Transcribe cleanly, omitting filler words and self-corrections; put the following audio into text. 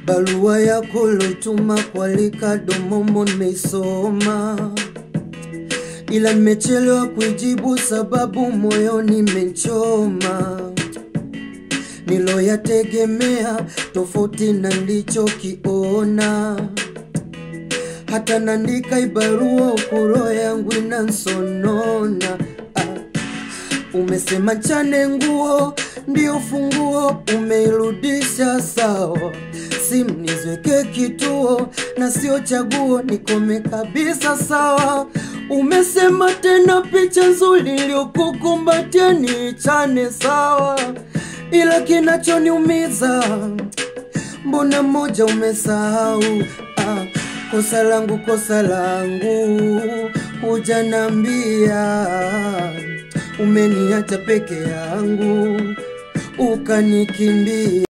Barua yako ulotuma kwa Ricardo Momo nimeisoma, ila nimechelewa kuijibu sababu moyoni imenichoma. Niloyategemea tofauti na nilichokiona, hata naandika ibarua ukuro yangu inansonona. Umesema chane nguo ndio funguo, umeirudisha sawa. Simu niziweke kituo na sio chaguo, nikome kabisa sawa. Umesema tena picha nzuri iliyokukumbatia niichane sawa, ila kinachoniumiza mbona moja umesahau. Kosa langu, kosa langu, hujaniambia. Umeniacha peke yangu ukanikimbia.